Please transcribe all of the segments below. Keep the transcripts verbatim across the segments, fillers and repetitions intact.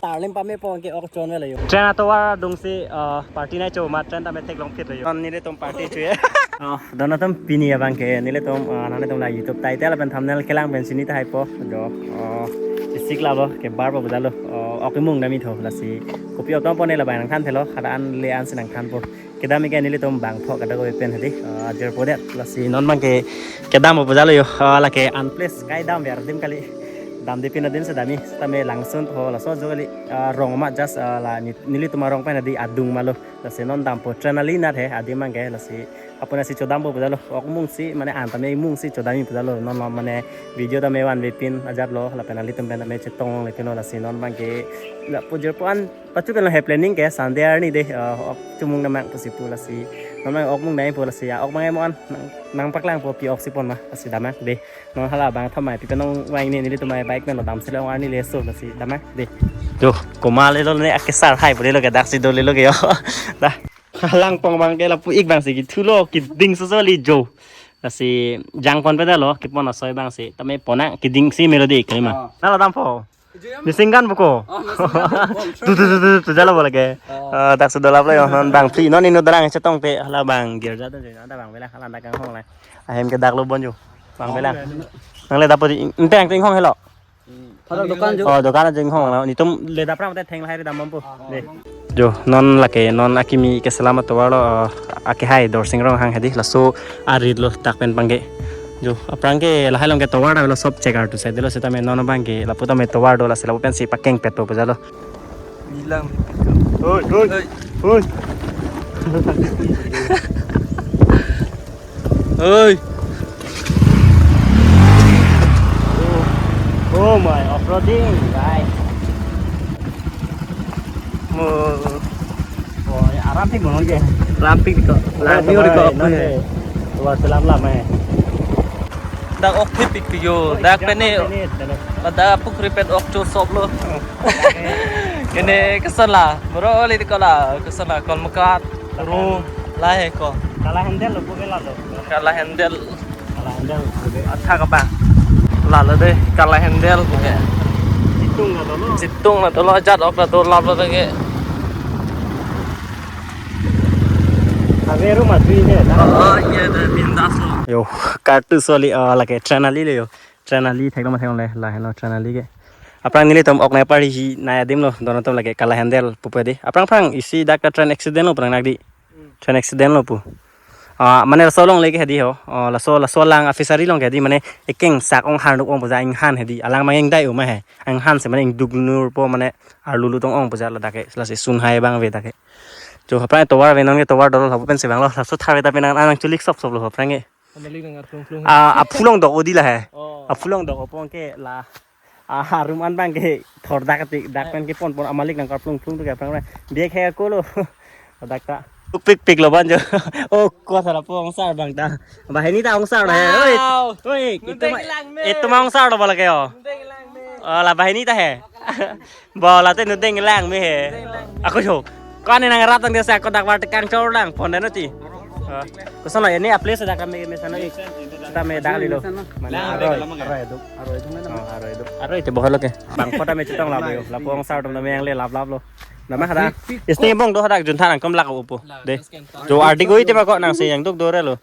Tarlim pame po ke ok chon vela yo. Train atovar dungsi, uh, party nai cho ma train tame theklong phit lo yo. Non nelitum party chu ye. Oh, don atum pini abang ke nelitum, uh, nanglitum la YouTube title pen thumbnail kelang pen chini tahai po. Jo, uh, isik la lo ke bar po bajalo. Uh, ok imung dam-i tho lasi. Kopi ok tong po ne labang nangthan thelo. Hada an le an si nangthan po. Kedam ke nelitum bangpho kadokave pen hadi, ah, ajirpo det lasi non abang ke kedam po bajalo yo, ah, lake unplaced kai dam ver dim kali. Damde pin adim si dam-i, sitame langsun ho laso ajo kali, ah, rong ma just, ah, la ni-, nelitum arong pen hadi adung ma lo. Lasi non dampo train ali nat he adim abang ke lasi apuna si chodam po bajalo. Ok mung si mane an tame imung si chodam-i bajalo non lo mane video tame vanve pin ajat lo lapen nelitum pen tame chetong le pin lo lasi non abang ke lapu jirpo an pachu pen lo he planning ke Sunday arni de, uh, ok chomung namang pusi pu lasi. Non abang ok mung nai pu lasi, ya, ok abang emo an nang, nangpaklang po pi ok si pon ma lasi damnang de. Non hala abang thamai pi pen nangvang ne nelitum abang bike pen lo damsi long arni le so lasi damnang de. Jo, komat le lo ne akesar hai pu le lo ke daksi do le lo ke yo. Da. Langpong abang ke lapu ik abang si kethu lo keding so so li jo. Lasi jangpon pe da lo kepon asoi abang si. Tame ponnang keding si melody kalima. Ah. Nalo dampo. Ni singgan buko. Oh, ni singgan buko. Tu tu tu tu tu jalo bola ke. Oh. Ah, daksi do lap lo yo non bang phli non inut darang chetong te hala abang girja do jo ada abang bela hala dak kanghong la. Ahem ke dak lo bon jo. Abang bela. Nangle dapo di inteng ting hong helo. Hmm. Hala dokan jo. Oh, dokan jeng hong la. Nitum le dap ram te theng lahai ri dam bompo. Ah, de. Jo, non lake, non akimi ke selamat tovar lo, uh, ake hai Dorsing Ronghang hadi, laso arit lo dak pen abang ke. Jo, aphrang ke lahai along ke tovar da lo sob check artu sai de lo sitame non abang ke, lapu tame tovar do lasi lapu pen si pakeng pet po bajalo. Bilang. Oi, oi. Oi. Oi. Oi. Oh, oh my, off-roading, guys. Oh. Oh, ya, rampik mo ke? Rampik ko. Lang view ko. Tua selam lam eh. Dak ok thepik yo. Dak pene. Dak pukhri pen ok cho sop lo. Kene kesala. Moro le ko la. Kesala kon makat. Ru lahai ko. Kala handle lo puke la lo. Kala handle. Kala handle puke. Athak abang. La lo de kala handle puke. Chitung na dolo. Chitung na dolo ajat ok la do lap lo de ke. Ave ru matri ne. Oh, iya de bindas lo. Yo, kartu soli, ah, lake train ali le yo. Train ali thek lo ma thek le la heno train ali ke. Aphrang nelitum ok nai pari hi nai adim lo don atum lake kala handle pupe de. Aphrang aphrang isi dak ta train accident lo aphrang nak di. Train accident lo pu. Ah, mane laso along le ke hadi ho. Oh, laso laso alang a fishery along ke hadi mane ekeng sak ong han duk ong puja ing han hadi. Alang mangeng dai uma he. Ang han se mane ing duk nur po mane arlulu tong ong puja la dak ke. Lasi sun hai abang ave dak ke. Jo aphrang tovar ave non ke tovar dolo lapu pen si abang lo. Laso thar ave ta pen nang nang chulik sop sop lo aphrang ke. Amalik nang arplung plung. Ah, aphu along dok odi la he. Oh. Aphu along dok opong ke la. Ah, arum an abang ke thor dak ti dak pen kepon pon amalik nang arplung plung tu ke aphrang re. Biak he ko lo. Dak ta. Pik pik lo ban jo. Oh, ko sara po ongsar abang ta. Banghini ta ongsar lo he. Oi. Wow. Oi, itu Nundeng ma, ilang me. Itu ma ongsar lo bala ke yo. Nundeng ilang me. Oh, la banghini ta he. Bola te nundeng lang me he. Nundeng lang me. Ako jo. Ko ani nang rat ang desa ko dak war tekang chor lang pon dan ti. Ah. Ko sana ini a place dak kami me sana ik. Kita me dak lilo. Mana aroi. Aroi duk. Aroi duk mana? Oh, aroi duk. Aroi te bohol ke. Bang kota me chetong lap yo. Lapu ongsar tum me yang le lap lap lo. Nama hada. Isni bong do hada jun than angkom lak upo. De. Jo ardi goi te ma ko nang se yang duk do re lo.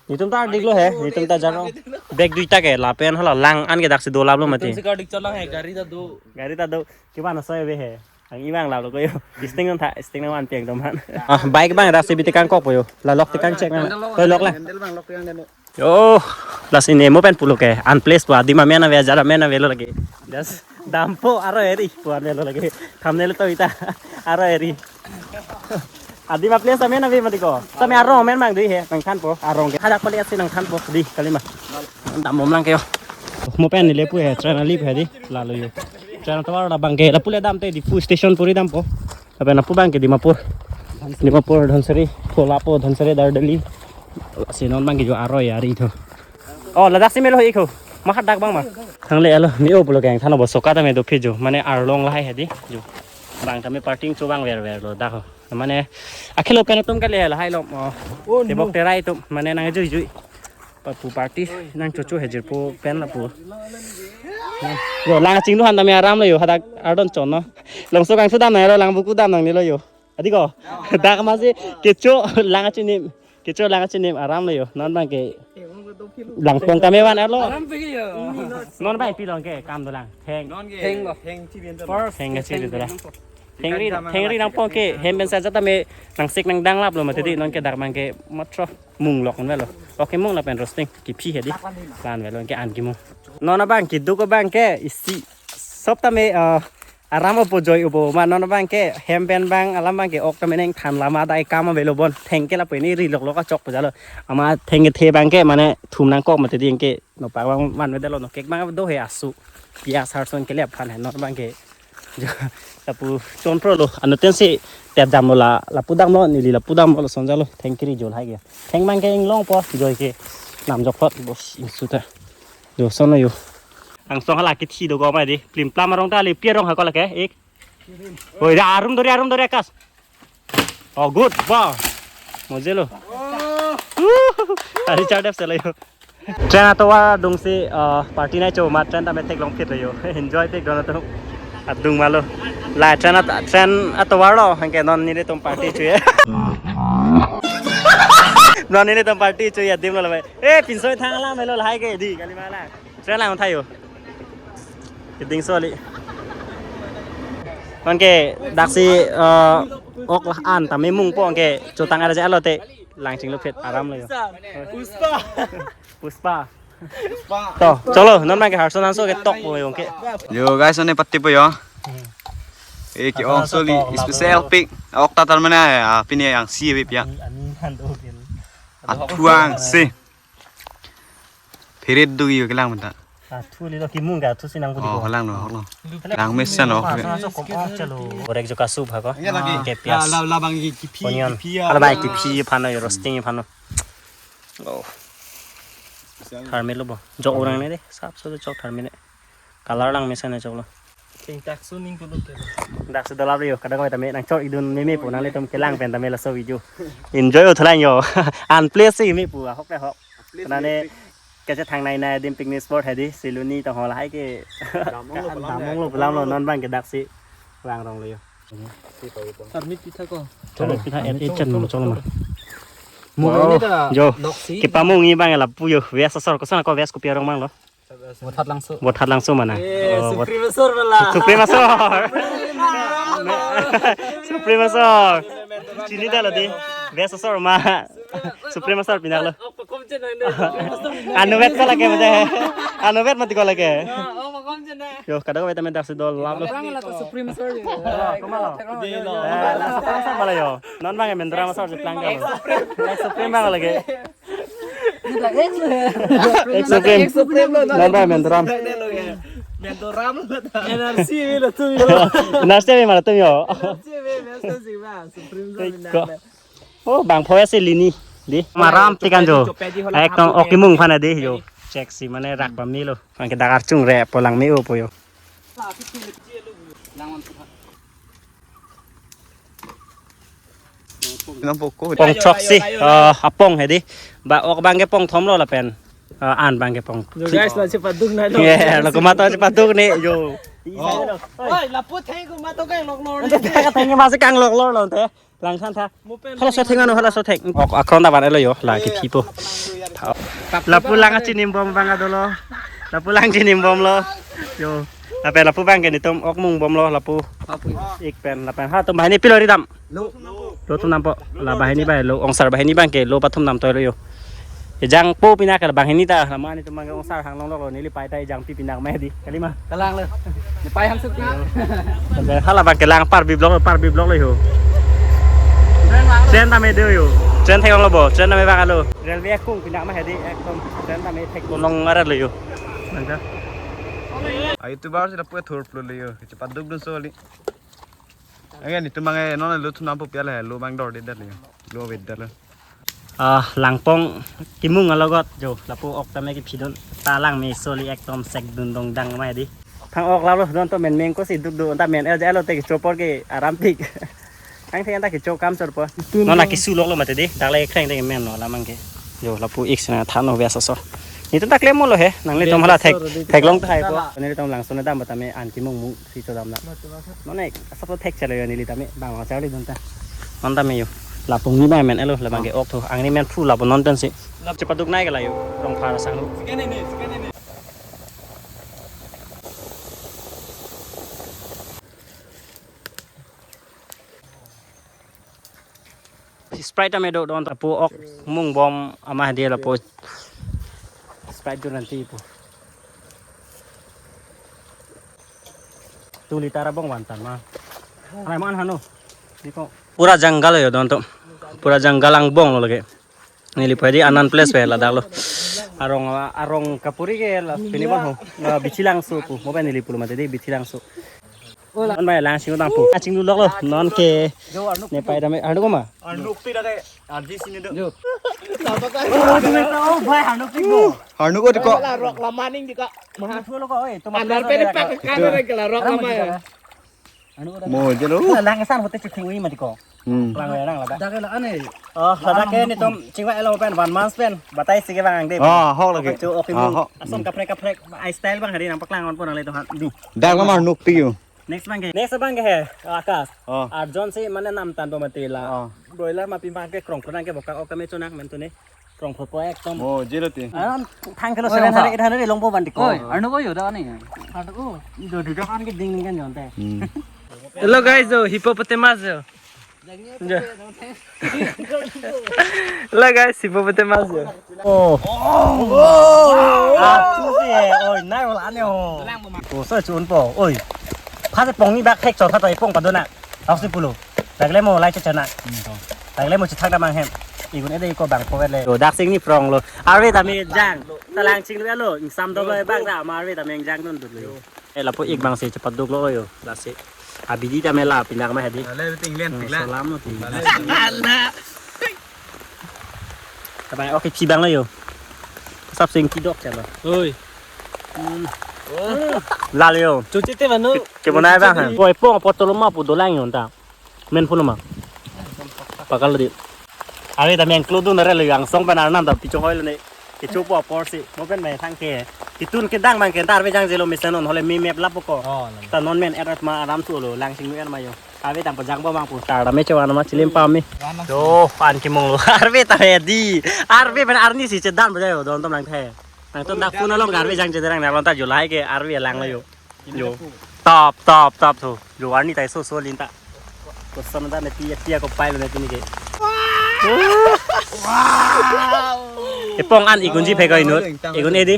Nitum ta ardik lo he, nitum ta jaro. Bag duita ke, lapen hala lang an ke daksi do lap lo mati. Tum si kardik cholang he, gari ta do. Gari ta do, kiba na soy be he. Ang imang lap lo ko yo. Sting nang tha, sting nang wan piang dom han. Ah, bike abang daksi bi tekang kok po yo. La lok tekang check nang. Toy lok la. Handle abang lok yang deno. Yo, lasi ne mo pen pulo ke. Unplaced po, adim amen ave, ajat amen ave lo lake. Just dampo aro eri po ave lo lake. Thumbnail to ita. Aro eri. Adim a place amen ave mati ko. Tame arong amen mang dei he, nangthan po. Arong ke. Hadak pali asi nangthan po. Di, kalima. Dam bom lang ke yo. Mo pen nile pu he, train ali pu he di. Lalo yo. Train tovar la abang ke, lapu le dam te Diphu station puri dampo. Lapen lapu abang ke Dimapur. Dimapur, Dhansiri, po lapo, Dhansiri, Dardali. Si non abang ke jo aroi ari tho. Oh, ladak si melo ikho. Mahat dak abang ma. Thangle alo, ni o pulo keng thano bo soka tame do phi jo. Mane arlong lahai he di. Jo. Bang tame parking cho abang ver ver lo dak ho. Mane akhilo pen atum kali lahai lo. Oh. Oh, tebok no. Terai atum mane nang jui jui. Pa pu party nang cho cho he jirpo pen lapu. Yo, lang chinglu han tame aram lo yo, hadak ardon chon no. Longso kangso dam nanglo, lang buku dam nangnelo yo. Adi ko. Dak masi kecho lang chinim. Kecho lang chinim aram lo yo. Non bang ke langpong tame van arlo. Aram pegi yo. Non bang pi long ke kam dolang. Theng. Theng lo. Theng chiri dolang. Thengri, thengri nangpong ke hem pen sa jata me nangsik nangdang lap lo mati di non ke dak bang ke motro mung lok lo. Oke mung lapen roasting kiphi hedi. Plan velo ke an kimung. Non abang kiduk abang ke isi sop tame, eh, aram opo joi opo ma non abang ke hem pen bang alam bang ke ok tame neng than lama dai kam avelo bon thengke lapu ini ri lok lok achok pajalo ama thengke the bang ke mane thum nangkok mati di ke no pa bang man vedalo no kek bang do he asu pias harson ke le aphan he non bang ke lapu chon pro lo ano ten si tep dam lo la lapu dam lo neli lapu dam lo sonjalo thengke ri jol hai ke theng bang ke inglong po joi ke nam jok phot bos insuta. Yo, sono yo. Angsong hala kithi do gomai di. Plim plam arong ta le pi arong ha ko lake. Ik. Oi, da arum dori, arum dori akas. Oh, good. Wow. Mojelo. Ari chardep selo yo. Train atovar dungsi, uh, party nai cho ma train tame theklong phit lo yo. Enjoy pik don atum. Adung malo. La train at, train atovar lo. Hangke non nelitum party cho ya. Non nelitum party cho ya dim lo bai. Eh, pinso thang alam melo lahai ke di kali mala. Train lang thayo. Keding soli. Anke daksi, eh, ok lah an tame mung po anke chotang arja alote lang chinglu phit aram lo yo. Puspa. Puspa. To, cholo, non bang ke Harson Hanso ke tok po yo ke. Yo guys, one patti po yo. Eh, ke-ong soli special pic. Ok ta tar mane, ah, pini yang si bip ya. Ani han do gel. Athuang si. Phirit do yo kelang menta. Athu li lo kimung ga thu sinang pudi Oh, ko. Kelang no, no. Lang mesan oh. Harson Hanso kom ong chalo. Gorek jo kasu bha ko. Iya lagi. Ke pias. La la bang ki phi Onion. Phi ya. Ala bai kiphi phano yo roasting phano. Oh. Tharmelo bo. Jok orang ne de. Sap so jok tharmelo. Color lang mesen choklo. King tak suning kulut ke. Dak se dolap yo, kadang kami tame nang chor idun meme po nanglitum kelang pen tame laso video. Enjoy uthalang yo. An place si me pu ahok le hok. Nane kece thang nai nai dim picnic spot hedi, Siloni tong hol hai ke. Damong lo, damong lo, pelam lo, non bang ke daksi. Wang rong lo yo. Permit pitha ko. Cholo pitha et et chan mo cholo ma. Mo Wow. Ini da Yo. Loksi. Kipamung ni bang lapu yo. West asor koson ko west kopi arong bang lo. Bothat Langso. Bothat Langso mana? Eh, Oh, bot- Supreme Asor bala. Supreme Asor. Supreme Asor. Chini ta lo di. West Asor ma. Supreme Asor pinak lo. Oh, pakom chen nang de. Anu vet ko lake mate. Anu vet mati ko lake. Oh, pakom chen nang. Yo, kadang ko vitamin daksi dol lap lo. Orang la to Supreme Asor je. Koma lo. Di lo. Eh, Supreme Asor bala yo. Non bang Mendra Asor je plang ka lo. Supreme bang lake. Ex Supreme. Ex Supreme. Nanda Mendoram. Mendoram lo ta. N R C lo tu yo. N R C mana tu yo? N R C biasa sih bang. Supreme lo Ko. Mendoram. Oh, bang phoya si lini. Di. Maram tikan jo. Ekdom oke mung phana di yo. Check si mane rak pamilo. Angke dakar chung re polang me o po yo. Nang poko. Pong throksi, eh, apong hedi. Ba ok bang ke pong thom lo lapen. Eh, an bang ke pong. Yo, guys, la chepaduk nai lo. Yeah, lo komato chepaduk ni, yo. Oi, lapu theng komato kang lok lor. Ante theng masi kang lok lor lo ante. Lang san tha. Hala so theng ano, hala so theng. Ok, akron ta ban elo yo, la kiphi po. Lapu lang chinim bom bang adolo. Lapu lang chinim bom lo. Yo. Lapen lapu bang ke netum ok mung bom lo lapu. Ik pen lapen ha tum bahini pilo ridam. Lo. Lo thum nam po. La bahini bai lo ongsar bahini bang ke lo pathum nam toilo yo. Ejang po pinak ke bahini ta lama netum bang ke ongsar hang long lo neli pai ta ejang pi pinak ma di. Kalima. Kalang lo. Ni pai hang supi. Hala bang ke lang Parbi block, Parbi block lo yo. Train ta me do yo. Train thek lo bo. Train ta me bang alo. Railway akung pinak ma hedi ekdom. Train ta me thek long arat lo yo. Nangka. A YouTuber si lapu thur plo lo yo. Chepaduk dun soli. Again, netum bang non lo thum nam po piala lo bang dor de dat lo yo. Lo wet dat lo. Ah, langpong kimung alogot jo lapu ok tame kiphi dun ta lang me soli ekdom sek dun dong dang mai di. Thang ok lalo don to men meng ko si duk duk ta men el jalo te chopor ke aram pik. Ang theng ta ke chokam chor po. Non la kisu lok lo mate di. Dak le kreng te men no lamang ke. Jo lapu ik sina thano biasa so. Nelitum ta klem lo he, nanglitum hala thek, theklong tahai po. Nelitum langsun dam tame an kemung mung si chodam na. Non ek, asap thek chalo yo neli tame, bang bang charli dun ta. Non tame yo. Lapu ni ba men elo, labang ke ok tho. Angni men phu lapu non pen si. Chepaduk nai ke la yo, rong phar sang. Sprite tame do don ta pu ok mung bom ama hadi lapu Sprite do nanti pu. Tu liter abang vantan ma. Anai man hanu. Diko. Pura jungle yo don to. Pura jungle angbong lo lake. Neli padi anan place pe ladak lo. Arong arong kapuri ke la pini bang ho. La Bichilangso pu. Mo ba neli pulo mate di Bichilangso. Non bai lang sing utang pu. Aching dulok lo. Non ke. Ne pai dame. Anu ko ma? Arnuk ti dak ke. Arji sini dok. Oh, tu betul. Oh, bai Arnuk ti ko. Arnuk ko di ko. La rok lama ning di ko. Maha. Thu lo ko, oi. Anar pe pak kan ke la rok lama ya. Mo je lo. Lang san hote chikung ui ma di ko. Hmm. Lang lang la. Dak ke la ane. Oh, ladak ke nelitum chingvai lo pen one month pen. Batai si ke bang de. Ah, hok lagi. Chu ok. Ah, hok. Ason kaprek kaprek. Ai style bang hari nangpaklang on po nanglitum ha. Di. Dak lo mar nuk ti yo. Next bang ke. Next bang ke he. Akash. Oh. Arjon si mane nam tan po mati la. Oh. Broiler ma pi bang ke krong krong ke boka ok kami chunak men tu ne. Krong pho po ekdom. Oh, je lo ti. Aram thang kilo seven hundred, eight hundred long po ban di ko. Oi, Arnuk ko yo da ni. Arnuk ko. Do do kan ke ding ding kan jonte. Hmm. Hello guys, so hippopotamus yo. Hello guys, hippopotamus yo. Oh. Ah, tu si eh. Oi, nai wala ane ho. Oh, so chun po. Oi. Phase pong ni bak thek chor kha to ipong padona. Aksi pulo. Lagle mo lai chechana. Lagle mo chethak damang hem. Igun ede ko bang po le. Yo dak sing ni prong lo. Arve tame jang. Talang ching lo lo. Ingsam do lo bang ta ma arve tame jang dun dun lo. Eh lapu ik bang si chepaduk lo yo. Lasi. Abidi tame la pindak ma hadi. Ale ting len Hmm, tik la. Salam lo ti. Ala. Tabang oke chibang lo yo. Sap sing kidok chalo. Oi. Lal yo. Chuchi te manu. Ke bonai bang han. Boy pong apor toloma pu dolang yon ta. Men phone ma. Pakal di. Arve tame ingkludun are lo yang song pen arnam ta pichong hoi lo ne. Kecho po apor si. Mo pen mai thang ke. Kitun kedang bang ke ta arve jang jelo mesen on hole mi mep lap ko. Oh, lap. Ta non men erat ma aram su lo lang sing nu er ma yo. Arve tang pajang po bang pu tar tame chewan ma chilim pame. Yo, pan kimung lo. Arve tame di. Arve pen arni si chedan baja yo don tom lang the. Nangtum dak phone along arve jang chedarang na lon ta July ke arve lang lo yo. Yo. Top, top, top thu. Yo arni tai so so lin ta. Ko son da ne pi pi ko pai lo ne pini ke. Wow. Ipong an igun ji phe ko inut. Igun edi.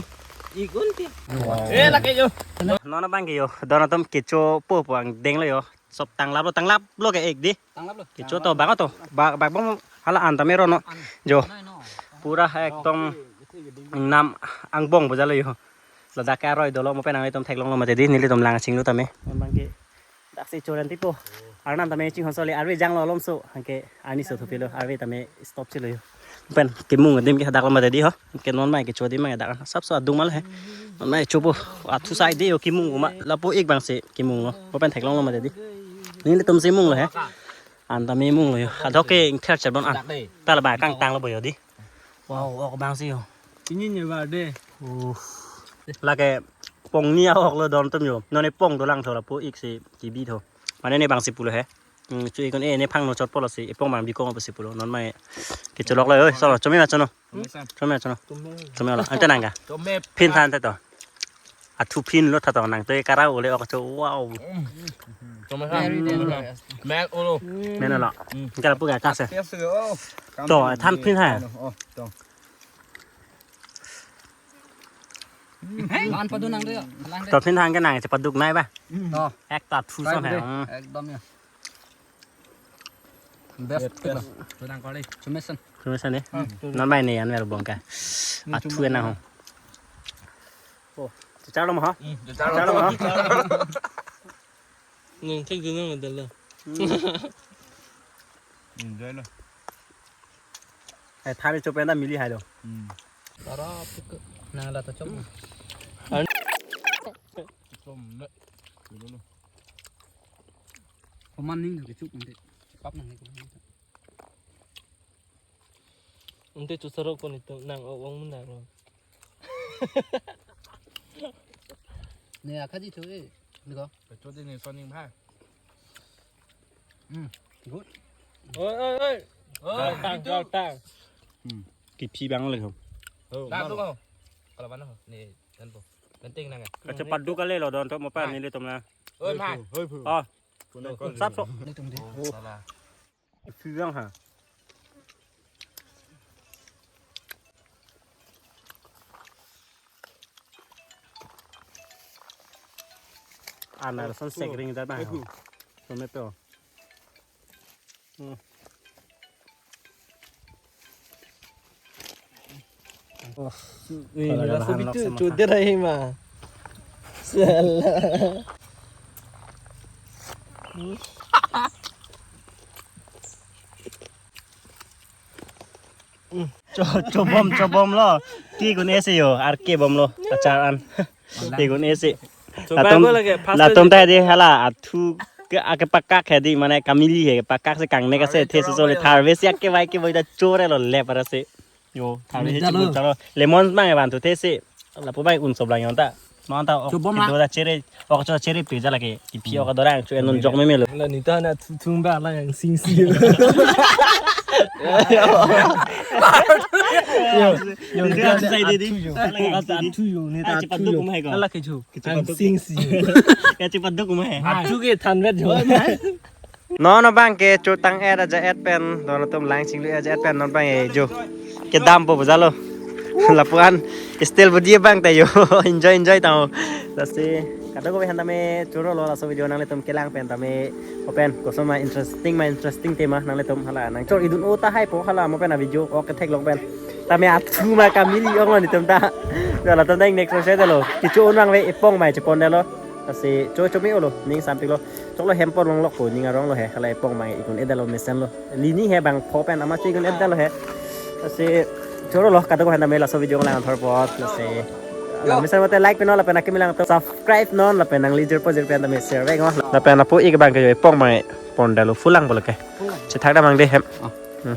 Igun ti. Eh lake yo. Non bang ke yo. Don atum kecho po po angdeng lo yo. Sop tanglap lo, tanglap lo ke ek di. Tanglap lo. Kecho to bang to. Bak bak bong hala an tame ro no. Jo. Pura ekdom nam angbong baja lo yo. Ladak ke aroi dolo mo pen nanglitum theklong lo mate di nelitum lang ching lo tame. Bang ke dak si choran tipo. Arnam tame chinghon sole arve jang lo lom so. Hangke arni so thupi lo arve tame stop chelo yo. Pen kemung adim ke hadak lo mate di ho. Ke non mai kecho adim mai dak sap so adung mal he. Non mai chopo athu sai de yo kemung ma lapu ik bang si kemung lo. Mo pen theklong lo mate di. Nelitum si mung lo he. An tame mung lo yo. Adok ke ingther chabon an. Dak de. Ta la ba kangtang lo bo yo di. Wow, ok bang si yo. Ini nyewa de. Uh. Lake pong ni ok lo don tum yo. Non ipong dolang tho lapu ik si kibi tho. Mane ne bang si pulo he. Hmm, chu ikon eh ne phang no chot polo si ipong bang bikong apa si pulo. Non mai kecholok lo oi. Solo chome ma chono. Chome ma chono. Chome lo. Ante nangga. Phin than te to. Athu phin lo tha to nang te kara ole ok cho wow. Chome ha. Mel ulo. Mena lo. Kala pu ga kase. To than phin ha. Oh, to. Man padu nang de. To phin than ke nang chepaduk nai ba. To. Ek ta thu sam hai. Ekdom ya. Best. Best. Chumesen. Chumesen ni. Non bai ne an mer bong ka. Athu na ho. Oh, chalo ma ha. Chalo ma ha. Nung thik dun nang dal. Enjoy lo. Eh, thari chop enda mili hai lo. Tara pik. Nang la ta chop. Chom le. Koman ning ke chup ante. Kap nang ni koman. Ante chu sarok ko ni to nang o wong mun na ro. Ne akhaji thu e. Niko. Chot di ne soning bhai. Hmm. Good. Oi, oi, oi. Oi, tang, itu. Tang. Hmm. Kiphi bang le ho. Oh, dah tu kau. Kalau mana ho? Ni kan po. Penting nang. Acha padu kali lo don to mo pa ni le tom na. Oi, ma. Oi, pu. Oh. Sap so. Ni tum di. Salah. Phi bang ha. Ana son sekring jat bang. Tomato. Hmm. Oh. Wih, kalau ada langsung bahan bitu, langsung makan. Cuder aja, ma. Salah. Cho, chobom, chobom lo. Ti gun ese yo, arke bom lo. Achar an. Ti gun ese. Latum, latum ta di hala athu ke ake pakak he di, mane kamili he pakak se kangnek ase the so le thar ve si ake vai ke boida chore lo le para se. Yo, thar ve si chalo. Lemon bang evan thu the se. Lapu bang un sob lang yon ta. Non ta ok. Chobom la. Kedo ta chere, ok cho chere pe jala ke. Kiphi ok dorang chu enon jok meme lo. La nita na thu thung ba la yang sing si. Yo, yo, nita sai de di. Athu yo, nita athu yo. Ala ke chu. Ang sing si. Ya cepat duk mah. Athu ke than vet jo. Non abang ke chotang et aja et pen, don atum lang chinglu aja et pen non bang e jo. Kedam po bujalo. Lapuan style budi bang ta yo. Enjoy, enjoy tau. Lasi kadokave han tame choro lo, laso video nanglitum kelang pen tame open koson ma interesting ma interesting tema nanglitum hala nangchor idun o ta hai po hala mo pen a video ok kethek long pen. Tame athu ma kamili ong lo nitum ta. Latum ta next lo se lo. Kichu unang ve epong mai chepon dalo. Lasi cho cho me olo ning sampik lo. Choklo hempor long lok po ning arong lo he. Hala epong mai ikun edalo mesen lo. Lini he bang pho pen ama chu ikun edalo he. Lasi choro lo kadokave han tame laso video lang thor po. Lasi. Yo. Mesen mate like pen lo lapen akimi lang to subscribe non lapen nangli jirpo jirpi han tame share vek lo. Lapen apo ik bang ke yo epong mai pon dalo fulang bolo ke. Chethak damang de hem. Hmm.